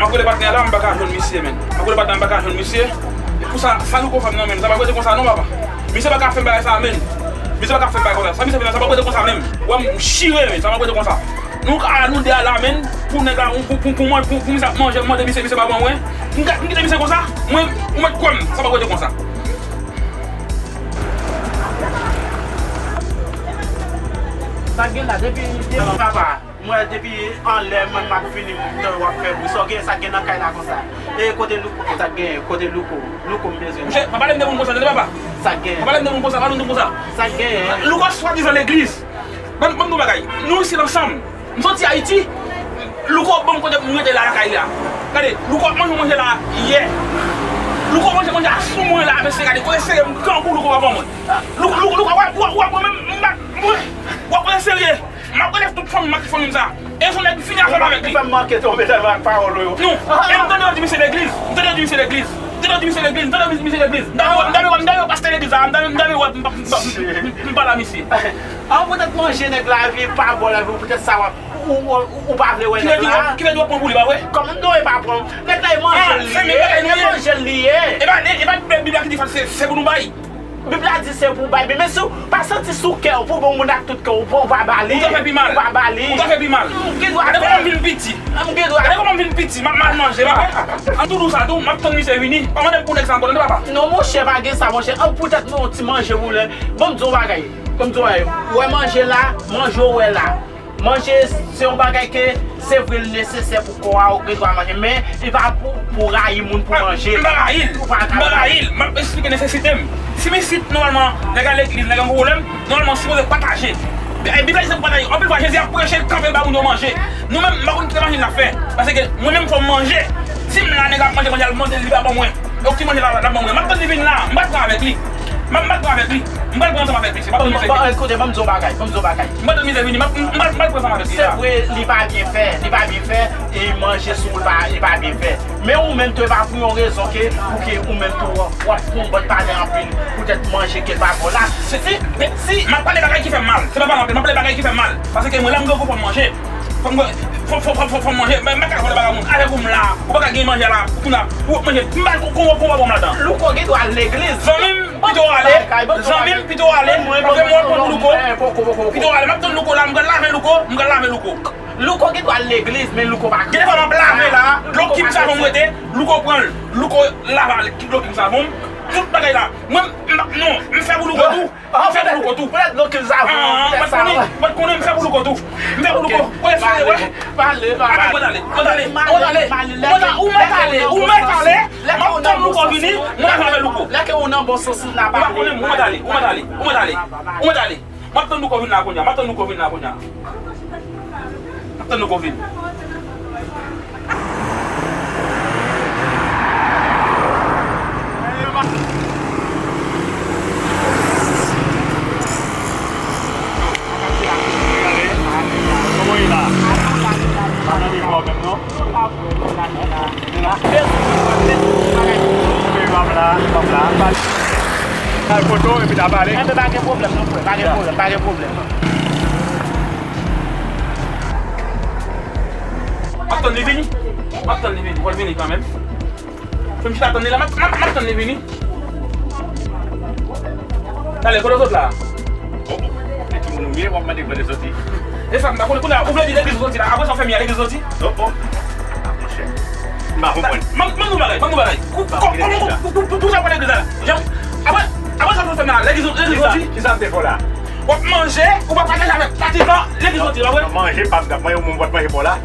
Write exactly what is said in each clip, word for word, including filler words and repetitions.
M ap rele patnè la, m pa ka jwenn misye, menn. M ap rele patnè, m pa ka jwenn misye. E pou sa, sa Louko fè m nan, menn. Sa p ap rete konsa non, papa. Misye pa ka fè m bagay sa, menn. Misye pa ka fè m bagay konsa. Sa misye fè m nan, sa p ap rete konsa, menn. Wè m chire, menn. Sa p ap rete konsa. Nou ka, nou de a la, menn. Pou nèg la, pou, pou, pou, pou, pou misye ap manje, m mande misye, misye pa ban mwen. M ka, m kite misye konsa. Mwen, ou mèt kwè m, sa p ap rete konsa. Sa gen la, depi, depi papa. M wè depi anlè mwen m ap vini, m tande w ap fè bri. Sa w gen, sa k gen nan kay la konsa? E kote Louko? Sa k gen? Kote Louko? Louko m bezwen. Monchè, pa pale m de moun konsa, tande papa. Sa k gen? Pa pale m de moun konsa, pa pale m de moun konsa. Sa k gen? Louko swadizan legliz. Ban, ban m di w bagay. Nou isit ansanm. M soti Ayiti. Louko ban m kote pou m rete la lakay li a. Gade, Louko ap manje manje la yè. Louko manje manje a sou mwen la, mesye, gade, kote serye m grangou Louko pa ban mwen. Louko, Louko, Louko, w ap, w ap, w ap, mwen menm, m ap, mwen, w ap kote serye. M ap rele tout fanmi m ak fanmi m sa. E se yon nèg ki fini ansanm avèk li. Ou fè m manke tonbe tèlman ak pawòl ou yo. Non, e m tande yo di misye legliz. M tande yo di misye legliz. M tande yo di misye legliz. M tande yo di misye legliz. M tande yo, m tande yo, m tande yo pastè legliz la. M tande, m tande yo, m, m, m, m, m pale a misye. An poutèt manje nèg la, epi pa bò la, epi poutèt sa w ap, ou, ou, ou, ou pa vle wè nèg la. Ki vle di w ap pran pou li, pa vre? Kòman m dwe pa pran? Nèg la, e manje l li ye. E manje l li ye. E pa, e pa Bib la ki di fòk se, se pou nou bay. Bib la di se pou bay, men si w pa santi sou kè w pou bon moun ak tout kè w, ou pa ba li. Ou ta fè pi mal. Ou pa ba li. Ou ta fè pi mal. M gen dwa fè. Gade kòman m vin piti. M gen dwa. Gade kòman m vin piti. M ap mal manje, pa vre? An tou dou sa tou, m ap tann misye vini. Pa mande m pou nèg sa ankò, tande papa. Non, monchè, pa gen sa, monchè. An poutèt nou, yon ti manje pou lè. Ban m di w yon bagay. Ban m di w yon bagay. Ou wè manje la, manje w wè la. Manje, se yon bagay ke se vre l nesesè pou kò a, ou gen dwa manje, men li pa pou, pou rayi moun pou manje. M pa rayi l. M pa rayi l. M ap esplike nesesite m. Si m isit, nòmalman, nèg al legliz, nèg an gwo pwoblèm, nòmalman, sipoze pataje. Bib la di se pou pataje. Anpil fwa, Jezi ap preche, l kanpe, l ba moun yo manje. Nou menm, m pa konn ki manje n ap fè. Paske mwen menm, fò m manje. Si m la, nèg ap manje, manje, al mande l, li pa ban mwen. Donk, ki manje la, l ap ban mwen. M ap tann li vin la. M pral pran avèk li. M ap, m pral pran avèk li. M pral pran ansanm avèk misye. M ap tann misye vini. Koute, ban m di w bagay. Ban m di w bagay. M pral tann misye vini. M ap, m pral, m pral pran ansanm avèk li la. Se vre, li pa byen fè. Li pa byen fè. E manje sou moun pa, li pa byen fè. Men ou menm tou, e pa pou yon rezon ke, pou ke ou menm tou, w ap fè yon bòn pale anpil. Poutèt manje ke l pa bon la. Si, si, si. M ap pale bagay ki fè m mal. Se pa pale anpil. M ap pale bagay ki fè m mal. Paske mwen, lè m grangou, fò m manje. Fò m, fò, fò, fò, fò, fò m manje. Men, men, kaka pale bagay moun. Avèk ou m la. Ou pa ka gen manje la. Ou la. Ou manje. M pa kon, kon, kon, bon ladan. Louko gen dwa al legliz. Zanmi m, pito w ale. Zanmi m, pito w ale. Paske mwen, pran pou Louko. Pito w ale. M ap tann Louko la. M pral lave Louko. M pral lave Louko. Louko gen dwa al legliz, men Louko pa. Gen de fwa m ap lave la. Dlo kim savon m rete. Louko pran l. Louko lave l. Dlo kim savon m. Tout bagay la. Mwen, m, m, non. M fè pou Louko tou. An fè pou Louko tou. Poutèt Louko sa. Ah, mwen konnen, mwen konnen m fè pou Louko tou. M fè pou Louko. Kote sa ye, wè? Pale, pale. Mwen ale, mwen ale, mwen ale. Mwen ale. Ou mèt ale, ou mèt ale. M ap tann Louko vini, mwen avè Louko. Lè ke ou nan bon sans ou la pale. Ou pa konnen m, ou mèt ale, ou mèt ale, ou mèt ale. Ou mèt ale. M ap tann Louko vin la kounye a, m ap tann Louko vin la kounye a. M ap tann Louko vin. Kòman w ye la? Pa nan nèvo menm non? Koupe m ap la, m ap la. Al foto epi n a pale. Enben pa gen pwoblèm non frè, pa gen pwoblèm, pa gen pwoblèm. M ap tann li vini. M ap tann li vini. Fò l vini kanmenm. Fè m chita tann li la. M ap, m ap, m ap tann li vini. Talè, kote w sot la? Oh, oh. E timoun ou ye, w ap mande kote w soti. E sa m ta konnen. Kounye a, ou vle di legliz ou soti la. Apre sa, w fè m ye a legliz ou soti? Oh, oh. Ah, monchè. M pa konprann. Ban m, ban m di w bagay, ban m di w bagay. Kou-, kò-, kòman pou, pou, pou, pou sa w pran legliz la? Jan, apre, apre sa w fè m la, legliz ou, legliz ou soti? Kisa m te fè w la? W ap manje, ou pa pataje avèk patizan, legliz ou soti, pa vre? Manje pa m t ap manje, ou menm w ap manje pa w la?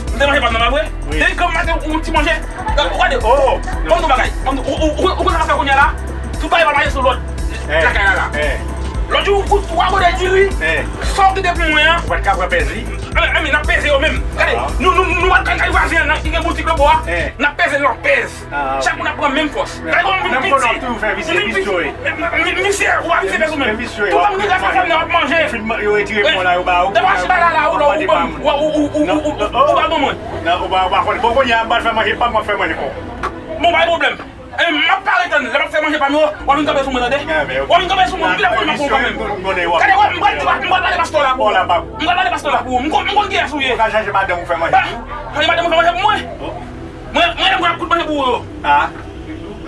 M te manje pa m nan, pa vre? Wi. Depi granm maten, ou ti manje. Gade, ou gade. Oh, oh. Ban m di w bagay. Ban m di w, ou, ou, ou, ou konn sa k ap fè kounye a la? Tout bagay pral mache sou lòd. Eh. Lakay la la. Eh. Lòt jou, ou, ou abòde diri. Eh. Sa w kite pou mwen an. Ou pa t ka pran pèzi? Enben, enben, n ap peze yo menm. Gade, ah, nou, nou, nou al kay, kay vwazen an nan, ki gen boutik lòbò a. Eh. N ap peze, n ap pèze. Ah, ok. Chak moun ap pran menm fòs. Gade kòman m vin piti. M vin piti. M, m, m, misye, ou pa vin peze ou menm. Tout moun ki ka fè fòm nan w ap manje. Fin man-, yo retire pon la, yo ba ou. Depi w ap chita la, la, ou, ou, ou, ou, ou, ou, ou, ou pa ban mwen. Non, ou pa, ou pa konnen. Bon, kounye a, m pral fè manje pa m, w ap fè manje pa w. Bon, pa gen pwoblèm. E, m ap pare tann, lè m ap fè manje pa m yo, w ap vin kanpe sou mwen, tande? W ap vin kanpe sou mwen, m vin ap kanpe sou mwen kanmenm. Gade, w ap, m pral, m pral pale pastè la pou ou. M pral pale pastè la pou ou. M konn, m konn kiyès ou ye. Ou ka chache madanm ou fè manje pou ou. Chache madanm ou fè manje pou mwen? Oh. Gou yo. Ah.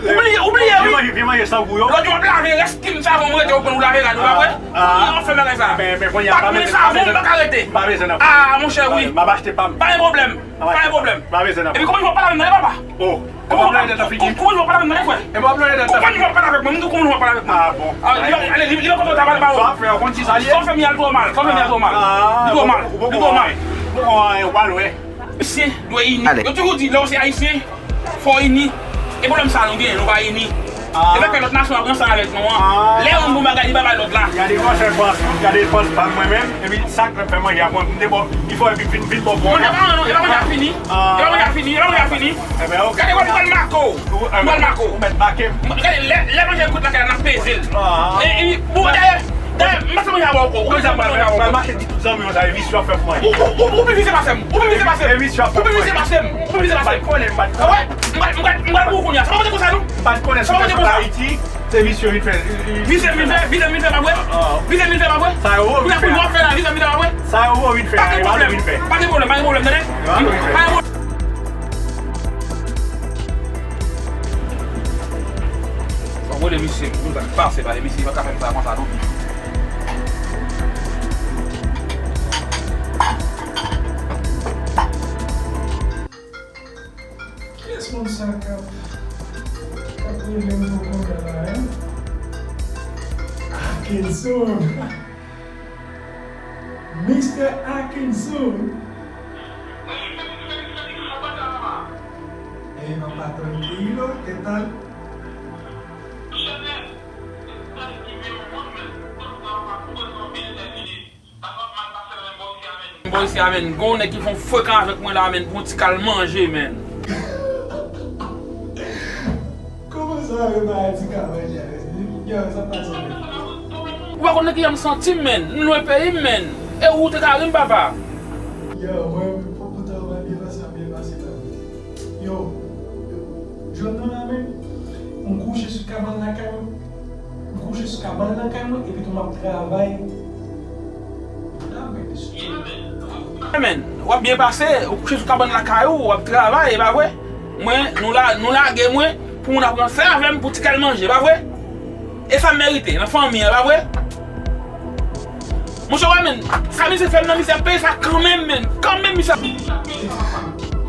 Ou bliye, ou bliye, wi. Vin manje, vin manje san gou yo. Lòt jou w ap lave rès kim savon mwen rete ou pran ou lave rad ou, pa vre? Ah. Ou fè bagay sa. Men, men kounye a, pa bezwen, pa bezwen, pa bezwen nan. Ah, monchè, wi. M ap achte pa m. Pa gen pwoblèm. Pa gen pwoblèm. Pa bezwen nan. Epi kòman w ap pale avè m nan, papa? Oh. Kòman w ap pale avè m nan, frè? Kòman w ap pale avè m? Kòman w ap pale avè m? M di w kòman w ap pale avè m. Ah, bon. Ah, li, li, li, li kontan ta pale ba ou. Sa w ap fè, ou konn ki sa l ye? Sa w fè m, y al twò mal. Sa w fè m, y al twò mal. Ah, li twò mal. Li twò mal. Ou pral wè. Misye dwe ini. Yo toujou di, lè w se ayisyen, fò w ini. E pwoblèm sa nou genyen, nou pa ini. Ah. E fè lòt nasyon ap ranse avèk nou an. Ah. Lè youn gon bagay, li pa bay lòt la. Gade kòchè fòs, gade fòs pa mwen menm. Epi sa k fè manje a mwen, m te bò, li fò epi vin, vin bò pou mwen. E pa manje a fini. Ah. E pa manje a fini, e pa manje a fini. Gade, w ap pral make w. Ou pral make w. Ou mèt make m. Gade, lè, lè manje kout lakay la, n ap peze l. Ah. E, e, bon, dayè, dayè, m pa fè manje a ba w ankò. Ou pa fè manje a ba w ankò. Pral mache di tout zanmi w sa, e visye w ap fè pou manje. Ou, ou, ou, ou pi visye pase m. Ou pi visye pase m. E visye w ap fè pou manje. Ou pi visye pase m. Ou pi visye pase m. M pa t konnen, m pa t konnen. Ah wè? M pral, m pral, m pral pou ou kounye a. Sa pa manje konsa, non? M pa t konnen si w te sot Ayiti. Se visye vin fè. Visye vin fè, visye vin fè, pa vre? Ah. Visye vin fè, pa vre? Sa yo vin fè. Kounye a, kounye a, w ap fè la, visye vin fè, pa vre? Sa yo vin fè. Pa gen pwoblèm. Pa gen pwoblèm, pa gen pwoblèm, tande? Pa gen pwoblèm. Fò m rele misye, pou l pase, paske misye pa ka fè m sa konsa, non. Kiyès moun sa k ap, k ap rele m pou kounye a la, en? Akinson! Mister Akinson! Ey, papa, tranquilo, ¿qué tal? Bò isi a, menn. Gon nèg ki fè yon frekan avèk mwen la, menn, pou yon ti kal manje, menn. Kòman sa yo pa di kal manje avèk li? Yo, sa pase, menn. Ou pa konn nan ki jan m santi m, menn. M lwen peyi m, menn. E ou te ka ri m, papa. Yo, mwen, pou, poutan, mwen byen pase, byen pase la. Yo, yo, jodi a la menm, m kouche sou kabann lakay mwen. M kouche sou kabann lakay mwen, epi tou m ap travay. Travay, mesye. Men, w ap byen pase, ou kouche sou kabann lakay ou, w ap travay, e pa vre? Mwen, nou la, nou lage mwen pou moun ap ranse avè m pou ti kal manje, e pa vre? E sa m merite nan fanmi an, pa vre? Monchè, w wè, menn, sa misye fè m nan, misye ap peye sa kanmenm, menn. Kanmenm, misye ap...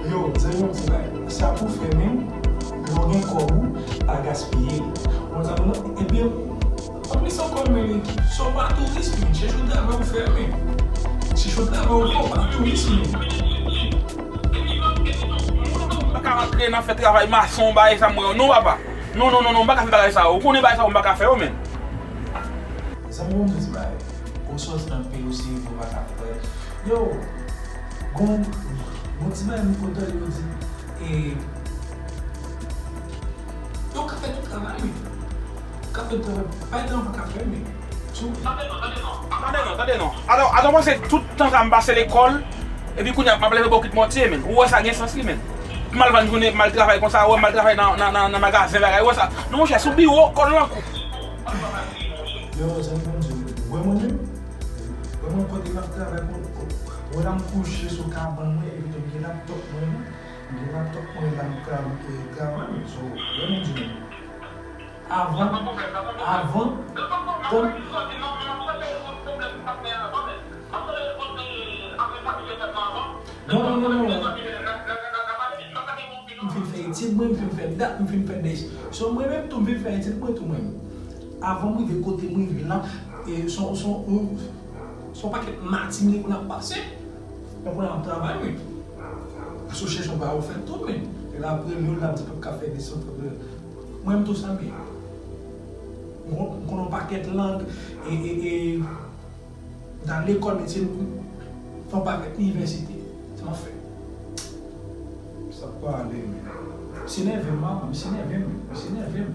Yo, zanmi m, ti bagay. Sa pou fè menm, lè w gen kòb ou, pa gaspiye l. Ou konn sa m di w? Epi, anplis ankò, menn, sa w pa touris, menn. Chèche yon travay ou fè, menn. Chèche yon travay ou fè, ou pa touris, menn. M pa ka rantre nan fè travay mason, bagay sa m wè yo. Non, papa. Non, non, non, non, m pa ka fè bagay sa yo. Ou konnen bagay sa yo, m pa ka fè yo, menn. Zanmi m, m di w ti bagay. Gon sòs nan peyi w, se rive w pa ka fè. Yo, gon, gon ti bagay m kontan yo di, e, yo ka fè tout travay, wi. Ka fè tout travay. Bagay sa yo pa ka fè, men. Sou... Tande non, tande non. Tande non, tande non. Atò, atò, panse tout tan sa m pase lekòl, epi kounye a m ap leve bokit mòtye, menn. Ou wè sa gen sans li, menn. M al vann jounen, m al travay konsa, ou wè m al travay nan, nan, nan, nan magazen, bagay, ou wè sa. Non, monchè, sou biwo, kòl nan kou. Yo, zanmi m, di w, ou wè mwen menm? Ou wè mwen kote m ap travay, kon, kon, ou wè la m kouche sou kabann mwen, epi tou m gen laptòp mwen, wi. M gen laptòp mwen la m tra-, e, travay, wi. So, ou wè mwen di w. Avan, avan, tann. Non, non, non, non. M fin fè etid mwen, m fin fè dat, m fin fè dèch. So, mwen menm tou, m fin fè etid mwen tou, mwen. Avan m rive kote m rive la, e, son, son, son pakèt mati m te konn ap pase. Mwen konn ap travay, wi. Paske w chèche yon bagay ou fè tou, men. E la, apre, yo la, m di pèp ka fè desann, fè de... Mwen, m tou sa, men. M konn, m konn yon pakèt lang, e, e, e, m t al lekòl, men se, m fè yon pakèt inivèsite. Se m ap fè. Sa pale, men. Misye nève m, papa, misye nève m, misye nève m.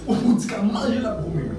Ou di ka manje l ap goumen, men.